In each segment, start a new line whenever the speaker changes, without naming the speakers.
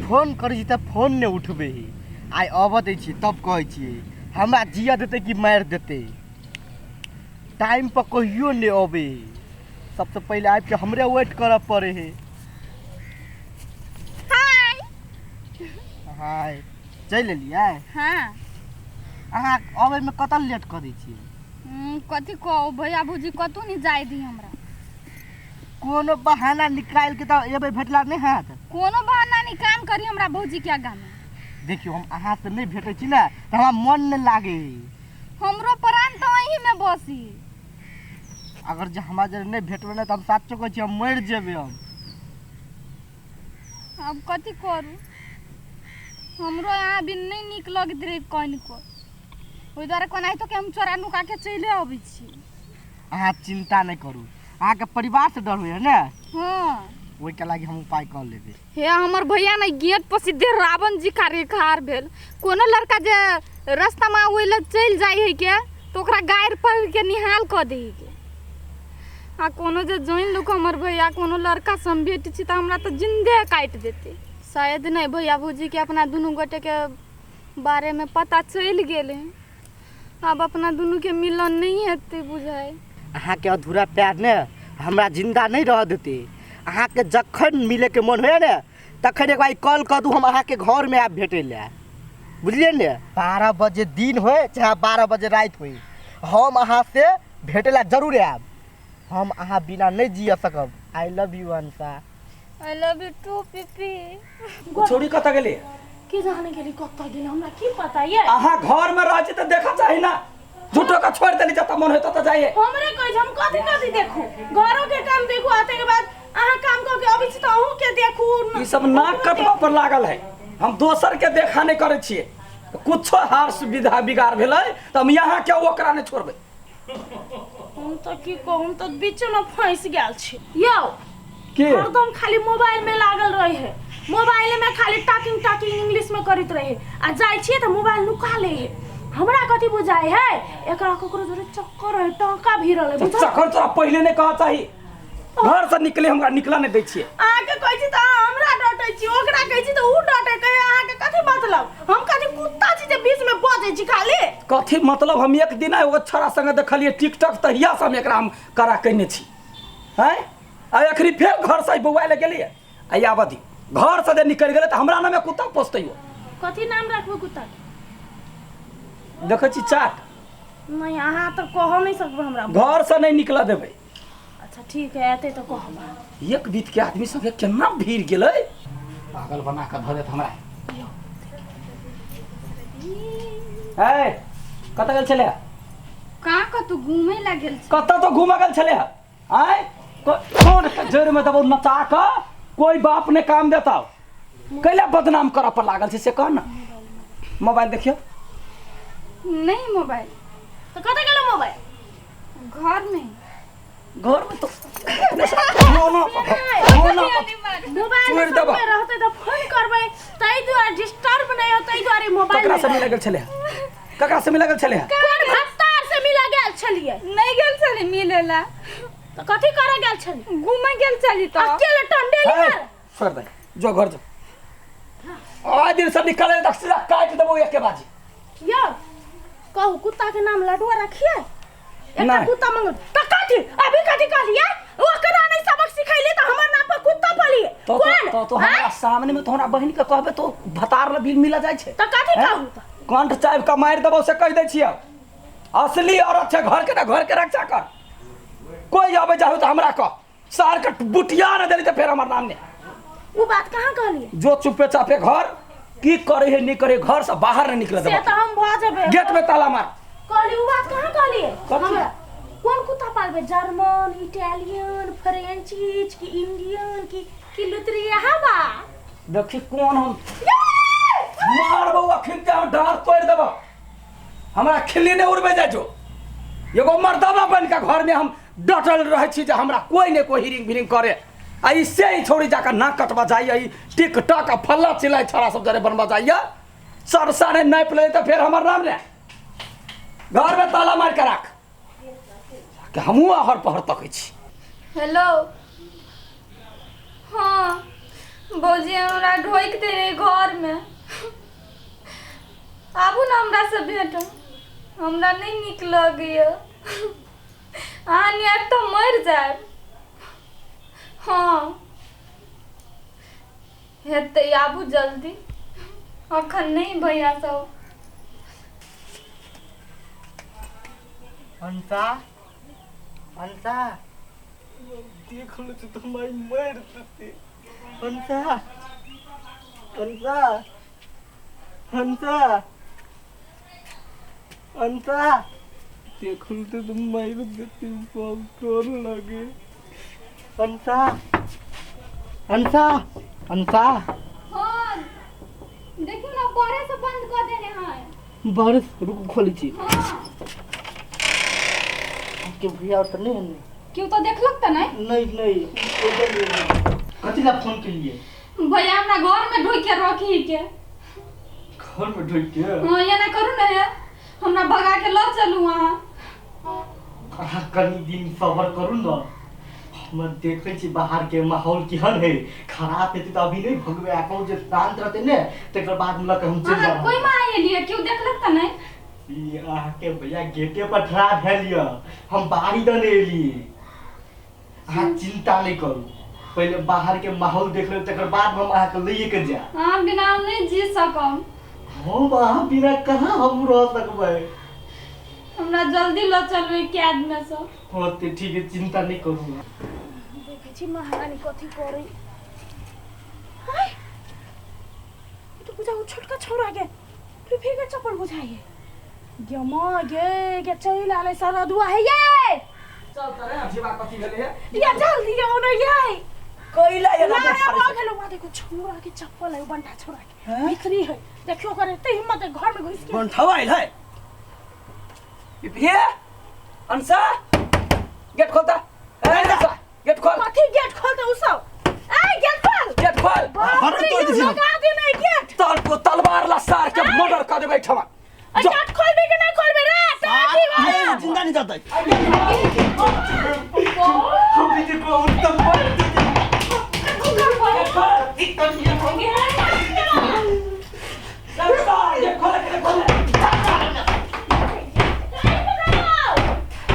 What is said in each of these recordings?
Phone करै छी तऽ फोन नहि उठबै है। आइ अबऽ दै छियै तब कहै छियै हमरा जियऽ देतै कि मारि देतै। टाइम पर कहियो नहि अबै है। सबसँ पहिले आबिके हमरे वेट करऽ पड़ै है।
हाय।
हाय, चलि एलियै?
हाँ।
अहाँ अबैमे कतऽ लेट कऽ दै छियै?
कथी कहू भैया भौजी, कतहु नहि जाय दी हमरा।
कोनो बहाना निकालि के तऽ एबै, भेटला नहि हैत।
कोनो बहाना नहीं काम करी हमरा भौजी के आगा में।
देखियौ, हम अहाँ से नहि भेटै छी ने तऽ हमरा मन नहि लागै।
हमरो प्राण तऽ अहीं में बसी।
अगर जे हमरा जरे नहि भेटबै ने तऽ हम साचो कहै छी, हम मरि जेबै हम।
अब कथी करू, हमरो यहाँ भी नहीं नीक लगैत रहे कनिको, ओहि दुआरे कोनाहितो के हम चोरा नुका के चलि अबै छी।
अहाँ चिंता नहि करू, अहाँके परिवार से डर होइए ने?
हाँ।
ओहिके लागि हम उपाय कऽ लेबै।
हे हमर भैया ने गेट पर सीधे रावण जी का रेखार भेल। कोनो लड़का जे रास्ता में ओहि लग चलि जाइ है के तो ओकरा गारि पढ़ के निहाल कऽ दै है के। आ कोनो जे जानि लूक हमर भैया कोनो लड़का से हम भेट छी तऽ हमरा तऽ जिंदे काटि देतै। शायद नहि भैया भौजीके अपना दुनू गोटेके बारेमे पता चलि गेलै, आब अपना दुनूके मिलन नहि हेतै बुझाइ।
अहाँके अधूरा प्यार ने हमरा जिंदा नहि रह देतै। अहाँके जखन मिलैके मन होइए ने तखन एक बार कॉल कऽ दू, हम अहाँके घरमे आयब भेटै लए, बुझलियै ने? 12 बजे दिन होय चाहे 12 बजे राति होय, हम अहाँसँ भेटै लए जरूर आयब। हम अहाँ बिना नहि जिय सकब। I love you Ansha.
I love you too Pipi.
छोड़ी कतऽ गेली?
के जाने गेली कतऽ गेली, हमरा की पता ये।
अहाँ घर में रहै छी तऽ देखा चाही ना, झूठो का छोड़ देली, जतऽ मन होय ततऽ जाइए।
हमरे कहै छै हम कथी कथी देखू, घरो के काम देखू, आते के बाद अहाँ काम कऽ के अबै छी तऽ अहूँ के देखू।
ई सब नाक कटबा पर लागल है। हम दोसर के देखा नहीं करै छियै, कुछो हार सुविधा बिगाड़ भेलै तऽ हम यहाँ के ओकरा नहि छोड़बै।
हम तऽ की कहू, हम तऽ बीच में फंस गेल छी यौ।
के
हरदम खाली मोबाइल में लागल रहे है, मोबाइल में खाली टॉकिंग टॉकिंग इंग्लिश में करैत रहे, आ जाइ छियै तऽ मोबाइल नुका ले है। हमरा कथी बुझाइ है, एकरा ककरो जोरे चक्कर है, टाका भिरल है, बुझल?
चक्कर तोरा पहिले नहि कह चाही, घर से निकले हमरा निकला नहीं दै छियै।
अहाँके कहै छी तऽ अहाँ हमरा डटै छी, ओकरा कहै छी तऽ उ डटै। कहै अहाँके कथी मतलब, हम कथी कुत्ता छी जे बीच में बजै छी खाली?
कथी मतलब, हम एक दिन एगो छड़ा संगे देखलियै टिकटॉक, तहिया से हम एकरा हम कड़ा कयने छी हैं। आ एखनी फेर घर से बौआ लए गेलियै, आ आबऽ दी घर से जे निकलि गेलै तऽ हमरा नामे कुत्ता पोसतै ओ।
कथी नाम राखबै कुत्ता के?
देखै छी चाट।
नहीं, अहाँ तऽ कह नहीं सकबै हमरा।
घर से नहीं निकलऽ देबै।
अच्छा ठीक है, एतै तऽ कहब।
एक बीत के आदमी संगे केना भीड़ गेलै, पागल बना कऽ धऽ देत हमरा। ए कतऽ गेल छलै?
कहाँ कतौ घूमे ला गेल छी।
कतऽ तो घूमऽ गेल छलै? आय कोन के जड़ में देबौ नचा कऽ, कोई बाप ने काम देता, कैला बदनाम करऽ पर लागल छै से कह ना। मोबाइल देखियौ।
नहीं मोबाइल।
तऽ कतऽ गेलै मोबाइल?
घर में।
घर में तो नो नो नो नो
मोबाइल
छोड़ि देबऽ।
संगे रहतै तऽ फोन करबै, ताहि दुआरे डिस्टर्ब नहि हो, ताहि दुआरे मोबाइल।
ककरा से मिल गेल छलै? ककरा से मिल गेल छलै?
कोन भत्तार से मिल गेल छलियै?
नहीं गेल छली मिले ला।
तऽ कथी करे गेल छली?
घूमे गेल छली। तऽ
अकेले टंडेली
हे,
मार।
छोड़ दे, जो घर जो। आइ दिन से निकले तक सीधा काटि देबौ एके बाजी।
यौ कहू, कुत्ता के नाम लडुआ रखिए? एकटा
नहि।
कुत्ता मंगल तऽ कथी अभी कथी कहलिए? ओकरा नहीं सबक सिखैली तऽ हमर नाम पर कुत्ता पलिए।
तो
कोन
तो तो हमरा सामने में तो हमरा बहिन के कहबे तो भतार ल बिल मिल जाइ छै।
तऽ कथी
हैं?
कहू तऽ?
कंठ चाबि के मारि देबौ से कहि दै छियौ। असली औरत छै, घर के ना घर के रक्षा कर। कोई आबै जाहु तऽ हमरा कह, सार के बुटिया न देली तऽ फेर हमर नाम ने।
उ बात कहाँ कहलिए?
जो चुपे चापे घर की करे है नहीं करे, घर से बाहर नहीं निकले
से
देबो।
तऽ हम भऽ जेबै।
गेट में ताला मार।
कहली उ बात कहाँ कहलिए?
कथी?
हमरा कोन कुत्ता पालबै, जर्मन, इटालियन, फ्रेंच की इंडियन की की लुतरिया बा?
देखी कोन हम मारबौ अखन ते हम डाँर तोड़ि देबौ। हमरा खिल्ली नहि उड़बै जाइ छौ। एगो मर्दाना बनि कऽ घरमे हम डटल रहै छी जे हमरा कोइ ने कोइ हिरिंग भिरिंग करे, आ ई से ही छोड़ी जाकऽ नाक कटबा जाइए, ई टिक टक आ फल्ला चिल्लाइ छड़ा सब जरे बनबा जाइए। सर सारे नापि लै तऽ फेर हमर नाम ने। घरमे ताला मारि कऽ राख के हमहूँ आहर पहर तकै छी।
हेलो, हाँ भौजी हमरा ढोकि दे रहे घरमे। आबू ने हमरा से भेट, हमरा नहि नीक लगैए। अहाँ नहि आयब तऽ मरि जायब। हँ हेतै, आबू जल्दी, अखन नहि भैया सब।
हंसा, हंसा, देख लै छी तऽ माय मारि देतै। हंसा, हंसा, हंसा, हंसा, देख लै तऽ मारि देतै, बहुत डर लागे। हंसा, हंसा, हंसा।
हाँ देखियौ ने, बाहरे से बंद कऽ देने है।
बारिश रुकू, खोलै छी।
हाँ
के भैया और तऽ नहि है ने?
केओ तऽ देखलक तऽ नहि?
नहीं नहीं, कथी ला फोन केलिए?
भैया हमरा घर में ढोकि के रखी के।
घर में ढुक के?
हाँ एना करू ने हे, हमरा भगा के लऽ चलू अहाँ।
अहाँ कनी दिन सबर करू न, हम देखै छी बाहर के माहौल केहन है। खराब हेतै तऽ अभी नहि भगबै, आ कहू जे शांत रहतै ने तकर बाद लऽ के हम चलि
अहाँ
जायब।
कोइ माँ एलियै, केओ देखलक तऽ नहि?
ई अहाँके भैया गेटे पर ठड़ा भेल यऽ, हम बाहरी दने एलियै। अहाँ चिंता नहि करू, पहिले बाहर के माहौल देख लेब तकर बाद हम अहाँके लैए के जायब।
अहाँ बिना हम नहि जी सकब।
हम अहाँ बिना कहाँ हम रह सकबै?
हमरा जल्दी लऽ चलू ई कैद में से।
हाँ तऽ ठीक है, चिंता नहि करू।
देखै छी महारानी कथी करै। हाय, ई तऽ बुझा ओ छोटका छौड़ा के फिर के चप्पल बुझाइ है। गे माँ गे, गे चलि आलै सरदुआ है ये।
चल त रे जीवा, कथी भेलै हे?
ये जल्दी आओ ने ये।
कैला एना
लाया
देखाबै
भऽ
छै?
गेल। वहाँ देखो छौड़ा के चप्पल है, ओ बंटा छौड़ा के भीतरी है। देखियो करे एते हिम्मत है घर में घुस के।
बंठवा आइल है। पिपिए, अंसा, गेट खोलता। ए अंसा, गेट खोल।
कथी गेट खोलते उ सब? ए गेट खोल।
गेट खोल।
बाप
घर
रे,
तोड़ि दै छी।
लगा दे ने गेट।
तल को तलवार ला सार के मर्डर कर देबै ठमा।
ए गेट खोलबे कि नहीं खोलबे रे? तोरा की
नहीं, जिंदा नहीं जाता।
हम भी देखो उत्तम मारि देतै।
अंसा, गेट खोल, गेट खोल।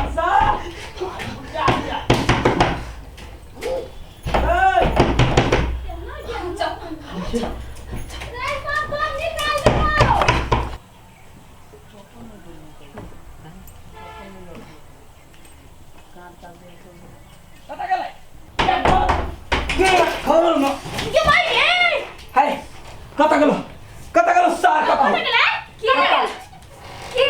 अंसा, ए कता गेलै? गेट खोल, गेट खोल न।
के भाई ए
हाय, कता गेलो, कता गेलो सार, कता
के के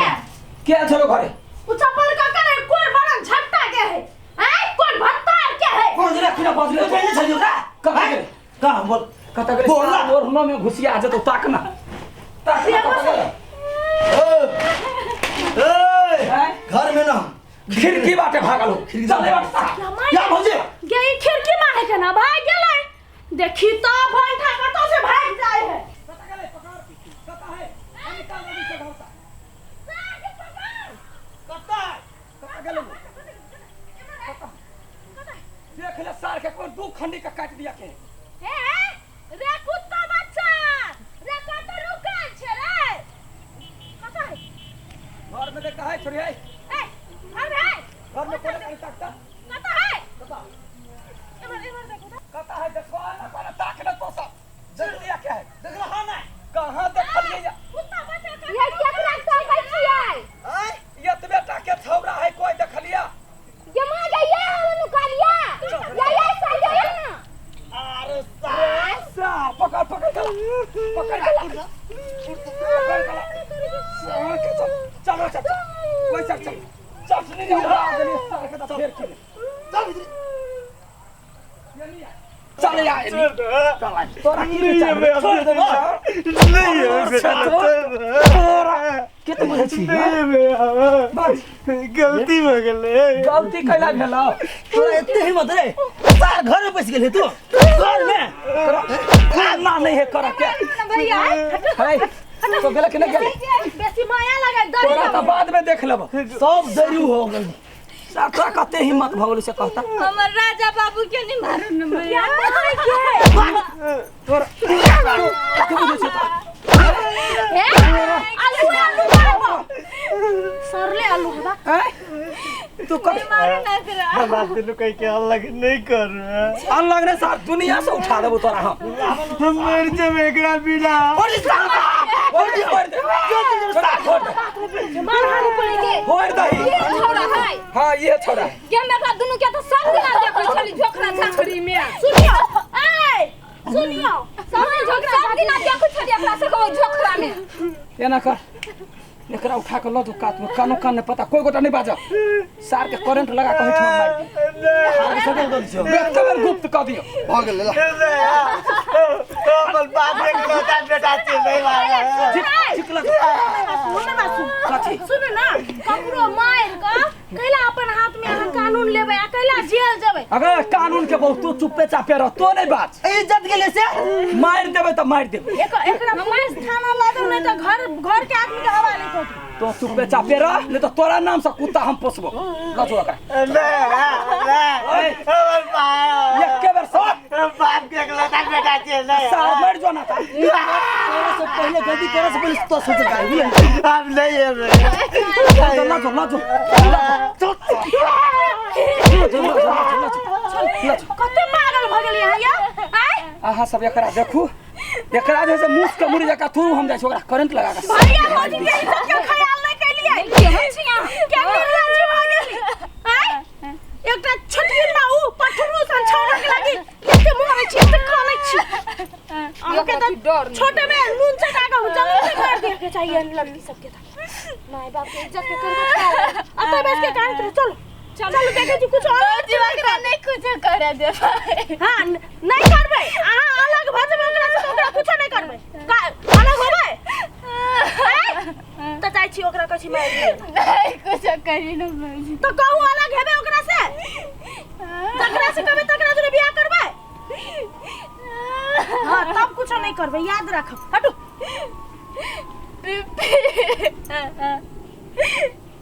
के छलो घरे?
उ चप्पल का करे कोन बड़न झट्टा के है? आय कोन भत्तार के है?
बजरे खुना बजरे।
पहिले छलियौ का?
कता गेलै?
कहाँ बोल?
कता गेलै?
बोल ना।
मोर हुनो में घुसिया जेतौ, ताक ना, ताक ना, कता गेलै?
ए,
हैं?
घर में ना
खिड़की बाटे भागल हो।
खिड़की
चले बाटे ताक।
या भौजी।
गे ई खिड़की में है के ना भाग गेलै। देखी तो भंटा कतौ से भाग जाय है।
कता गेलै? पकड़, कता है? निकाल अभी से घर से। कता है? कता गेलै वो? कता? देख ले सार के, कोन दू खंडी के काट दिया के।
ए रे कुत्ता बच्चा रे, कत रुकल छे रे? कत है?
घर में देखता है छोरी है।
ए घर में है।
घर में कोने कोने ताकता।
कत है?
कता?
इधर इधर देखो तो।
कता है? देखो ना कोने ताक ना, तो सब जड़ दिया के है।
देख रहा ना?
कहाँ देखलिए या?
कुत्ता बच्चा कत?
ये केकरा तकै छियै?
आय
एतबे टा के छौड़ा है, कोई देखलिया?
ये माँ गैया हम नुकालिया या या सही ना।
अरे सास
सार पकड़, पकड़ गला, पकड़ गला, पकड़ गला सार के। चल चलो, चल चल, कोई चल चल चल, नहीं उड़ा देलिए सार के, तो फेर के
चल भीतरी।
चल यार, चल आ, तोरा की विचार? छोड़ दे।
नहीं है
तोरा के तो बुझै छी? बस
गलती भऽ गेलै।
गलती कैला भेल?
तोरा एते हिम्मत रे सार, घर में पैस गेलै तू घर में?
ना नहीं है कर के
भैया
है तो गेल कि नहीं गेल?
बेसी माया लगे दरी।
तोरा तो बाद में देख लेब।
सब दरू हो गेल।
तोरा कते हिम्मत भऽ गेल से कहता।
हमर राजा बाबू के नहीं मारू न भैया।
तोरा कथी बुझै छै तोरा?
हे आलू आलू मारबो सरले आलू हेबा।
आँय? तू कथी
हमरा दुनू कह के अलग नहीं कर।
अलग नहीं सार दुनिया से उठा देबो तोरा हम।
हम मर जेबै एकरा बिना।
और दे और दे छोड़ दे।
मार हानि पड़े के
फोड़ दही।
ये छोड़ा है।
हाँ ये छोड़ा है।
गे हम एकरा दुनू के तो सब दिना देखै छली झोकरा झाखरी में।
सुनियो ए सुनियो
सब झोकरा सब दिना देखै छली एकरा सबके ओहि झोकरा में।
एना कर एकरा उठा के लऽ जो कात में, कानो कान नहीं पता कोई गोटा नहीं बाजा। सार के करंट लगा के ओहिठाम मारि दियौ। व्यक्त बेर गुप्त कऽ दियौ।
भऽ गेलै ला।
अपन बाप के इकलौता बेटा छियै नहीं मारे।
ठीक ठीक लग
सुन ना सुन
कथी?
सुन ना ककरो मारि क कैला अपन हाथ में अहाँ कानून लेबै आ कैला जेल जेबै।
अगर कानून के बहुत तू चुप्पे चापे रह तो नहीं बाज।
इज्जत गेलै से
मारि देबै तऽ मारि देबै।
एक एकरा पुलिस थाना लऽ जाउ नहीं तऽ घर घर के आदमी के हवाले कऽ दियौ।
तो चुप्पे चापे रह नहीं तो तोरा नाम से कुत्ता हम पोसबो। लऽ जो एकरा।
नहीं हमर बाप
एके बेर सार
बाप के इकलौता बेटा छियै नहीं।
सार मरि जो ना ता।
तोरा से पहिले गलती करे से पहिले तो सोच कर बुझलियै।
हम नहीं एबै।
लऽ जो लऽ जो लऽ जो लऽ जो।
कते पागल भऽ गेलियै अहाँ यौ आँय?
अहाँ सब एकरा देखू, एकरा जे से मूस के मुड़ी जकाँ थू हम जाइ छी ओकरा करंट लगा के।
भैया भौजी के इज्जत के ख्याल नहीं केलियै।
केहन छी अहाँ?
के निर्लज्ज भऽ गेली आँय? एकटा छोटकी माउ पठरू सन छौड़ा के लागी एते मारै छी एते कानै छी। अहाँके
एकरा
तऽ
डर नहि।
छोटे में नून चटा के जमीन पे मार दिया के चाहिए लड़की सबके तऽ माय बाप के इज्जत के करबो ख्याल। अतः बैस के कानैत रहो। चलो चलो देखै छी कुछ और
ओकरा नहि कुछो करऽ देबै।
हाँ नहीं करबै। अहाँ अलग भऽ जेबै ओकरा से तऽ ओकरा कुछो नहीं करबै। अलग होबै आँय? तऽ जाइ छी ओकरा कहै छी मारि दिअ।
नहि कुछो करी न भौजी।
तऽ कहू अलग हेबै ओकरा से तकरा से कहबै तकरा जोरे बियाह करबै। हाँ तब कुछो नहीं करबै याद राखब। हटू।
पिप्पी।